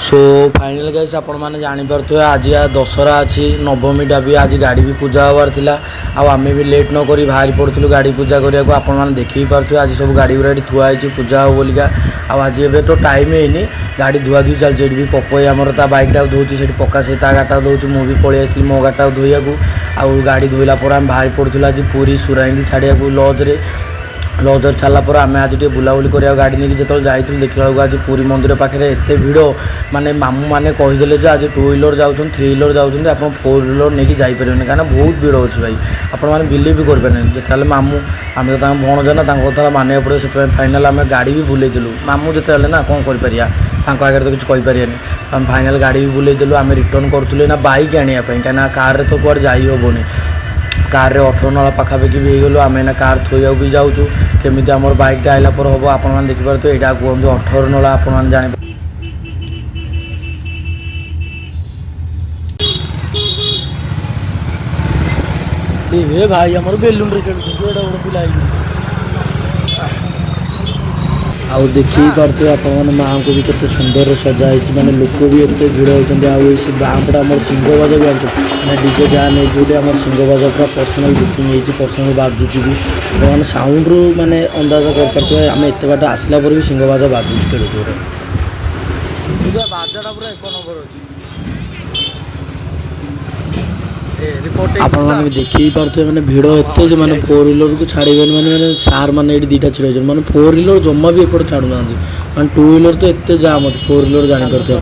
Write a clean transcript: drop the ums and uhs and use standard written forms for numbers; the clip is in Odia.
ସୋ ଫାଇନାଲ୍ ଗାଇସ୍, ଆପଣମାନେ ଜାଣିପାରୁଥିବେ ଆଜି ଦଶହରା ଅଛି, ନବମୀଟା ବି। ଆଜି ଗାଡ଼ି ବି ପୂଜା ହେବାର ଥିଲା ଆଉ ଆମେ ବି ଲେଟ୍ ନ କରି ବାହାରି ପଡ଼ୁଥିଲୁ ଗାଡ଼ି ପୂଜା କରିବାକୁ। ଆପଣମାନେ ଦେଖି ବି ପାରୁଥିବେ, ଆଜି ସବୁ ଗାଡ଼ି ଗୁଡ଼ା ଏଠି ଥୁଆ ହେଇଛି ପୂଜା ହେବ ବୋଲିକା। ଆଉ ଆଜି ଏବେ ତ ଟାଇମ୍ ହେଇନି, ଗାଡ଼ି ଧୁଆ ଧୁଇ ଚାଲିଛି। ଏଠି ବି ପପଇ ଆମର ତା ବାଇକ୍ଟାକୁ ଧୋଉଛି, ସେଠି ପକ୍କା ସେ ତା ଗାଡ଼ିଟାକୁ ଧୋଉଛି। ମୁଁ ବି ପଳେଇ ଆସିଥିଲି ମୋ ଗାଡ଼ିଟାକୁ ଧୋଇବାକୁ। ଆଉ ଗାଡ଼ି ଧୋଇଲା ପରେ ଆମେ ବାହାରି ପଡ଼ୁଥିଲୁ ଆଜି ପୁରୀ ସୁରାଙ୍ଗି ଛାଡ଼ିବାକୁ ଲଜ୍ରେ। ଲଜରେ ଛାଡ଼ିଲା ପରେ ଆମେ ଆଜି ଟିକେ ବୁଲାବୁଲି କରିବାକୁ ଗାଡ଼ି ନେଇକି ଯେତେବେଳେ ଯାଇଥିଲୁ, ଦେଖିଲା ବେଳକୁ ଆଜି ପୁରୀ ମନ୍ଦିର ପାଖରେ ଏତେ ଭିଡ଼। ମାନେ ମାମୁଁ ମାନେ କହିଦେଲେ ଯେ ଆଜି ଟୁ ହ୍ୱିଲର୍ ଯାଉଛନ୍ତି, ଥ୍ରୀ ହ୍ୱିଲର୍ ଯାଉଛନ୍ତି, ଆପଣ ଫୋର୍ ହ୍ୱିଲର୍ ନେଇକି ଯାଇପାରିବେନି, କାହିଁକିନା ବହୁତ ଭିଡ଼ ଅଛି ଭାଇ। ଆପଣମାନେ ବିଲିଭ୍ ବି କରିପାରିବେନି। ଯେତେହେଲେ ମାମୁଁ, ଆମେ ତ ତାଙ୍କ ଭଣଜା ନା, ତାଙ୍କ କଥା ମାନିବାକୁ ପଡ଼ିବ। ସେଥିପାଇଁ ଫାଇନାଲ୍ ଆମେ ଗାଡ଼ି ବି ବୁଲେଇଦେଲୁ। ମାମୁଁ ଯେତେହେଲେ ନା, କ'ଣ କରିପାରିବା? ତାଙ୍କ ଆଗରେ ତ କିଛି କହିପାରିବାନି। ଆମେ ଫାଇନାଲ୍ ଗାଡ଼ି ବି ବୁଲେଇଦେଲୁ। ଆମେ ରିଟର୍ନ କରୁଥିଲୁ ଏଇନା ବାଇକ୍ ଆଣିବା ପାଇଁ, କାହିଁକିନା କାର୍ରେ ତ କୁଆଡ଼େ ଯାଇ ହେବନି। କାର୍ରେ 18 ନଳା ପାଖାପାଖି ବି ହେଇଗଲୁ। ଆମେ ଏଇନା କାର୍ ଥୋଇବାକୁ ବି ଯାଉଛୁ। କେମିତି ଆମର ବାଇକ୍ଟା ଆଇଲା ପରେ ହେବ। ଆପଣମାନେ ଦେଖିପାରୁଥିବେ, ଏଇଟା କୁହନ୍ତି 18 ନଳା। ଆପଣମାନେ ଜାଣି ଏ ଭାଇ ଆମର ବେଲୁନରେ ଖେଳୁଛନ୍ତି, ଏଇଟା ଗୋଟେ ପିଲା ହେଇକି। ଆଉ ଦେଖି ପାରୁଥିବେ ଆପଣମାନେ, ମାଆଙ୍କୁ ବି କେତେ ସୁନ୍ଦରରେ ସଜା ହେଇଛି। ମାନେ ଲୋକ ବି ଏତେ ଭିଡ଼ ହେଇଛନ୍ତି। ଆଉ ଏଇ ସେ ବାଁପଟେ ଆମର ସିଂହ ବାଜା ବି ଆଣିଛନ୍ତି, ମାନେ ଡିଜେ ଭ୍ୟାନ୍ ହେଇଛି ବୋଲି ଆମର ସିଂହ ବାଜା ପୁରା ପର୍ସନାଲ୍ ବୁକିଂ ହେଇଛି, ପର୍ସନାଲ୍ ବାଜୁଛି ବି। ଆପଣମାନେ ସାଉଣ୍ଡରୁ ମାନେ ଅନ୍ଦାଜ କରିପାରୁଥିବେ, ଆମେ ଏତେ ବାଟ ଆସିଲା ପରେ ବି ସିଂହ ବାଜା ବାଜୁଛି କେଡ଼େ ଜୋରେ। ବାଜାଟା ପୁରା ଏକ ନମ୍ବର ଅଛି। ଆପଣମାନେ ବି ଦେଖି ପାରୁଥିବେ, ମାନେ ଭିଡ଼ ଏତେ ଯେ ମାନେ ଫୋର୍ ହ୍ୱିଲରକୁ ଛାଡ଼ିବେନି। ମାନେ ସାର୍ ମାନେ ଏଇଠି ଦୁଇଟା ଛିଡ଼ା ହେଇଛନ୍ତି, ମାନେ ଫୋର୍ ହ୍ୱିଲର ଜମା ବି ଏପଟେ ଛାଡ଼ୁନାହାନ୍ତି। ମାନେ ଟୁ ହ୍ୱିଲର ତ ଏତେ ଜାମ୍ ଅଛି, ଫୋର୍ ହ୍ୱିଲର ଜାଣିପାରୁଥିବେ।